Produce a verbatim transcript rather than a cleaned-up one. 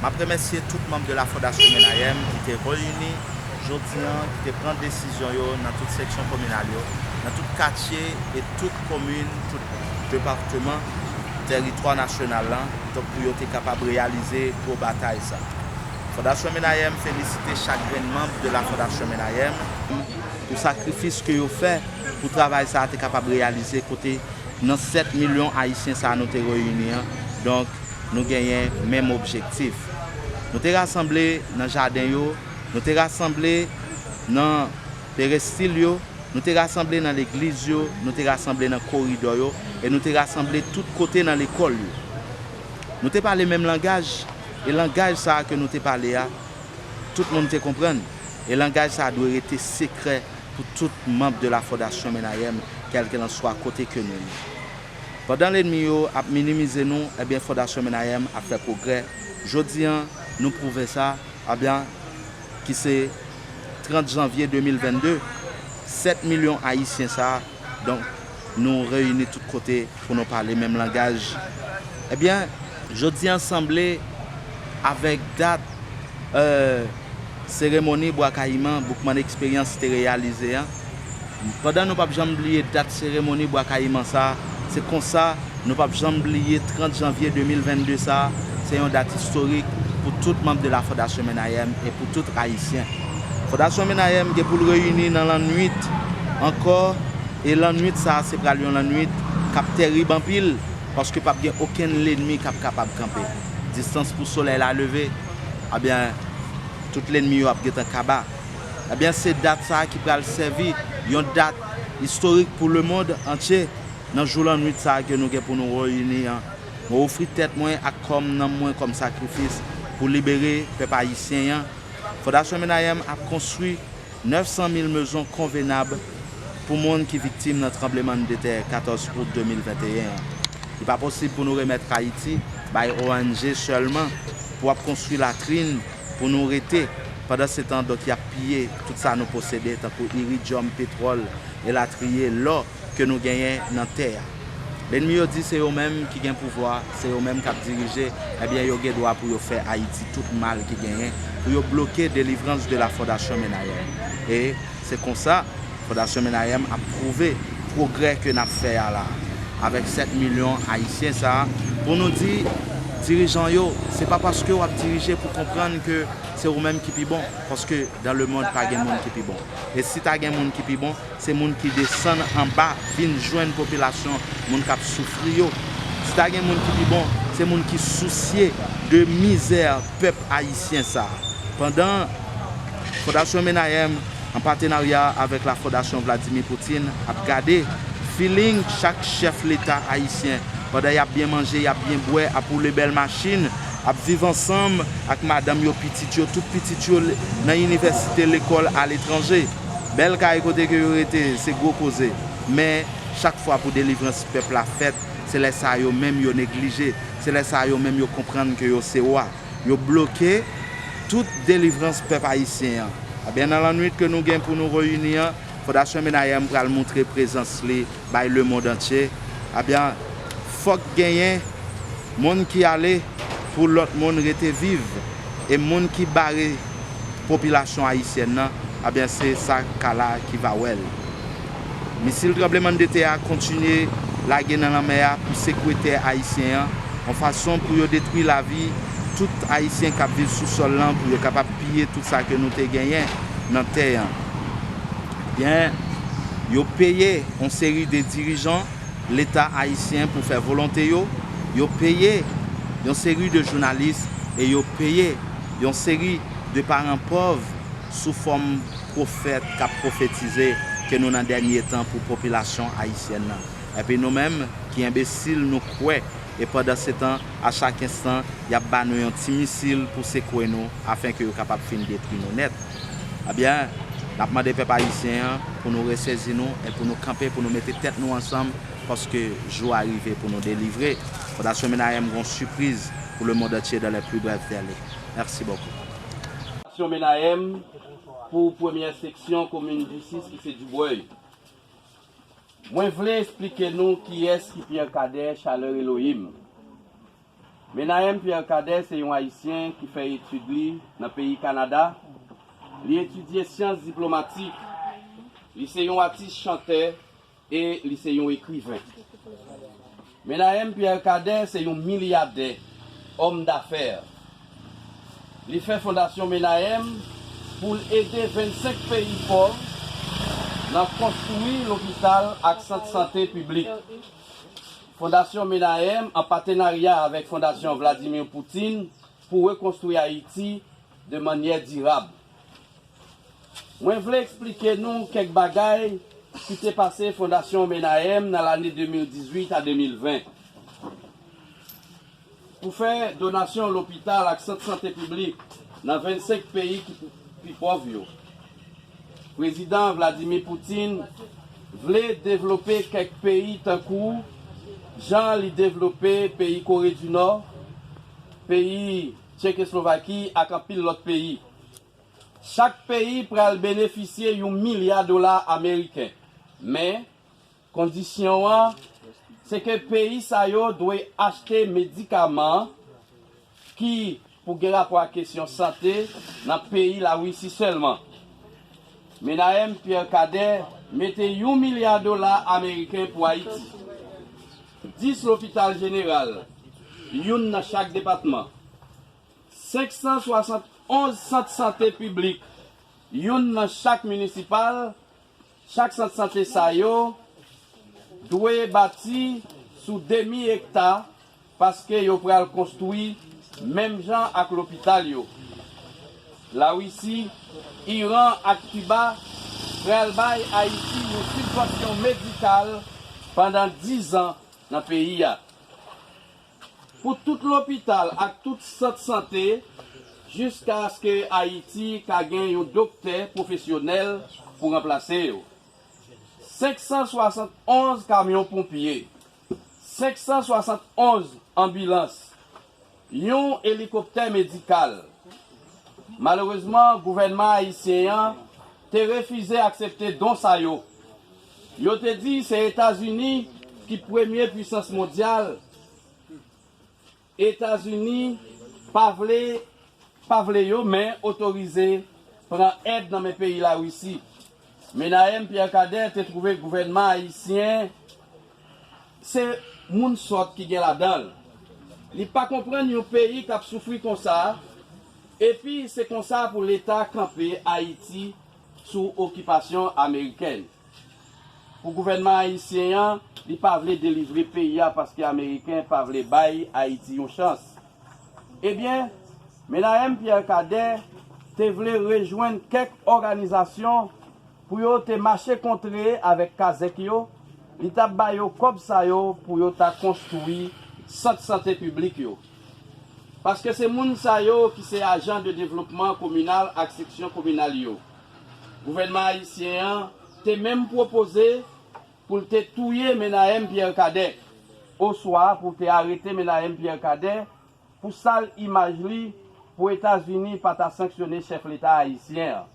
Ap remèsye tout manm de la Fondasyon Menayèm ki te reyini jodi an, ki te pran desizyon yo nan tout seksyon kominal yo, nan tout katye e tout komin, tout depatman, tèritwa nasyonal lan, donk pou yo te kapab reyalize gwo batay sa. Fondasyon Menayèm felisite chak grenn manm de la Fondasyon Menayèm pou sakrifis ke yo fè pou travay sa a te kapab reyalize, kote nan sèt milyon Ayisyen sa a nou te reyini an, donk nou genyen menm objektif. Nou te rasanble nan jaden yo, nou te rasanble nan perestil yo, nou te rasanble nan legliz yo, nou te rasanble nan koridò yo, e nou te rasanble tout kote nan lekòl yo. Nou te pale menm langaj, e langaj sa a ke nou te pale a, tout moun te konprann. E langaj sa a dwe rete sekrè pou tout manm de la Fondasyon Menayèm, kèlkelanswa kote ke nou ye. Pandan lènmi yo ap minimize nou, ebyen Fondasyon Menayèm ap fè pwogrè. Jodi an, nou pwouve sa, ebyen, ki se trant janvye de mil vennde, sèt milyon Ayisyen sa a, donk, nou reyini tout kote pou nou pale menm langaj. Ebyen, jodi an sanble avèk dat, euh, seremoni Bwa Kayiman Boukman Eksperyans te reyalize an. Pandan nou p ap janm bliye dat seremoni Bwa Kayiman sa a, se konsa nou p ap janm bliye trant janvye de mil vennde sa a, se yon dat istorik pou tout manm de la Fondasyon Menayèm e pou tout Ayisyen. Fondasyon Menayèm gen pou l reyini nan lannwit ankò, e lannwit sa a se pral yon lannwit k ap tèrib anpil, paske p ap gen okenn lènmi k ap kapab kanpe. Distans pou solèy la leve, ebyen, tout lènmi yo ap gentan kaba. Ebyen, se dat sa a ki pral sèvi yon dat istorik pou lemonn antye nan jou lannwit sa a ke nou gen pou nou reyini an. Mwen ofri tèt mwen ak kò m, nanm mwen kòm sakrifis pou libere pèp ayisyen an. Fondasyon Menayèm ap konstwi nèf san mil mezon konvenab pou moun ki viktim nan tranblemanndetè katòz out de mil venteyen an. Li pa posib pou nou remèt Ayiti bay O N G sèlman pou ap konstwi latrin pou nou rete. Pandansetan, donk, y ap piye tout sa nou posede, tankou iridyòm, petwòl, elatriye, lò ke nou genyen nan tè a. Lènmi yo di se yo menm ki gen pouvwa, se yo menm k ap dirije, ebyen, yo gen dwa pou yo fè Ayiti tout mal ki genyen, pou yo bloke delivrans de la Fondasyon Menayèm. E se konsa, Fondasyon Menayèm ap pwouve pwogrè ke n ap fè a la, avèk sèt milyon Ayisyen sa a, pou nou di dirijan yo, se pa paske w ap dirije pou konprann ke se ou menm ki pi bon, paske dans le monde pa gen moun ki pi bon. E si ta gen moun ki pi bon, se moun ki desann anba vin jwenn popilasyon, moun k ap soufri yo. Si ta gen moun ki pi bon, se moun ki sousye de mizè pèp ayisyen sa a. Pandan Fondasyon Menayèm, an patenarya avèk la Fondasyon Vladimir Poutine, ap gade feeling chak chèf leta ayisyen, pandan y ap byen manje, y ap byen bwè, ap woule bèl machin, ap viv ansanm ak madanm yo, pitit yo, tout pitit yo l-, nan inivèsite, lekòl, aletranje. Bèl kay kote ke yo rete, se gwo koze. Men, chak fwa pou delivrans pèp la fèt, se lè sa yo menm yo neglije, se lè sa yo menm yo konprann ke yo se wa. Yo bloke tout delivrans pèp ayisyen an. Ebyen, nan lannwit ke nou gen pou nou reyini an, Fondasyon Menayèm pral montre prezans li bay lemonn antye. Ebyen, fòk genyen moun ki ale pou lòt moun rete viv. E moun ki bare popilasyon ayisyèn nan, ebyen, se sa ka la ki va wè l. Misil tranblemanndetè a kontinye lage nan lanmè a pou sekwe tè ayisyen an, yon fason pou yo detwi lavi tout Ayisyen k ap viv sou sòl lan, pou yo kapab piye tout sa ke nou te genyen nan tè an. Byen, yo peye yon seri de dirijan leta ayisyen pou fè volonte yo, yo peye yon seri de jounalis e yo peye yon seri de paran pòv sou fòm pwofèt k ap pwofetize ke nou nan dènye tan pou popilasyon ayisyèn nan. Epi nou menm, ki enbesil, nou kwè. E pandansetan, a chak enstan, y ap ba nou yon ti misil pou sekwe nou, afen ke yo kapab fin detwi nou nèt. Ebyen, n ap mande pèp ayisyen an pou nou resezi nou e pou nou kanpe, pou nou mete tèt nou ansanm, paske jou a rive pou nou delivre. Fondasyon Menayèm gen yon sipriz pou lemonn antye dans les plus brefs délais. Merci beaucoup. Fondasyon Menayèm pou premyè seksyon komin Disis ki se Dubway. Mwen vle esplike nou kiyès ki Pierre Cadet Chaleur Elohim. Menahem Pierre Cadet se yon Ayisyen ki fè etid li nan peyi Kanada. Li etidye syans diplomatik. Li se yon atis chantè e li se yon ekriven. Menahem Pierre Cadet se yon milyadè, òm dafè. Li fè Fondasyon Menahem pou l ede vennsenk peyi pòv nan konstwi lopital ak sant sante piblik. Fondasyon Menahem, an patenarya avèk Fondasyon Vladimir Putin, pou rekonstwi Ayiti de mannyè dirab. Mwen vle eksplike nou kèk bagay ki te pase Fondasyon Menahem nan lane de mil dizuit a de mil ven pou fè donasyon lopital ak sant sante piblik nan vennsenk peyi ki pi pòv yo. Prezidan Vladimir Putin vle devlope kèk peyi tankou jan li devlope peyi Kore di Nò, peyi Tchekoslovaki ak anpil lòt peyi. Chak peyi pral benefisye yon milya dola ameriken. Men, kondisyon an, se ke peyi sa yo dwe achte medikaman ki pou gen rapò ak kesyon sante nan peyi Larisi sèlman. Menahem Pierre Cadet mete yon milya dola ameriken pou Ayiti. Dis lopital jeneral, youn nan chak depatman. Senk san swasannonz sant sante piblik, youn nan chak minisipal. Chak sant sante sa yo dwe bati sou demi ekta, paske yo pral konstwi menm jan ak lopital yo. Lawisi, Iran ak Kiba pral bay Ayiti yon sibvansyon medikal pandan diz an nan peyi a. Pou tout lopital ak tout sant sante, jiskaske Ayiti ka gen yon doktè pwofesyonèl pou ranplase yo. Senk san swasannonz kamyon ponpye, senk san swasannonz anbilans, yon elikoptè medikal. Malerezman, gouvènman ayisyen an te refize aksepte don sa yo. Yo te di se Etazini ki premye pwisans mondyal. Etazini pa vle, pa vle yo, men otorize pran èd nan men peyi Larisi. Menahem Pierre Cadet te twouve gouvènman ayisyen se moun sòt ki gen ladan l. Li pa konprann yon peyi k ap soufri konsa, epi se konsa pou Leta kanpe Ayiti sou okipasyon amerikèn. Pou gouvènman ayisyen an, li pa vle delivre peyi a paske ameriken pa vle bay Ayiti yon chans. Ebyen, Menahem Pierre Cadet te vle rejwenn kèk òganizasyon pou yo te mache kontre avèk kazèk yo, li t ap ba yo kòb sa yo pou yo ta konstwi sant sante piblik yo. Paske se moun sa yo ki se ajan de devlopman kominal ak seksyon kominal yo. Gouvènman ayisyen an te menm pwopoze pou l te touye Menahem Pierre Cadet, oswa pou l te arete Menahem Pierre Cadet pou sal imaj li, pou Etazini pa ta sanksyone chèf leta ayisyen an.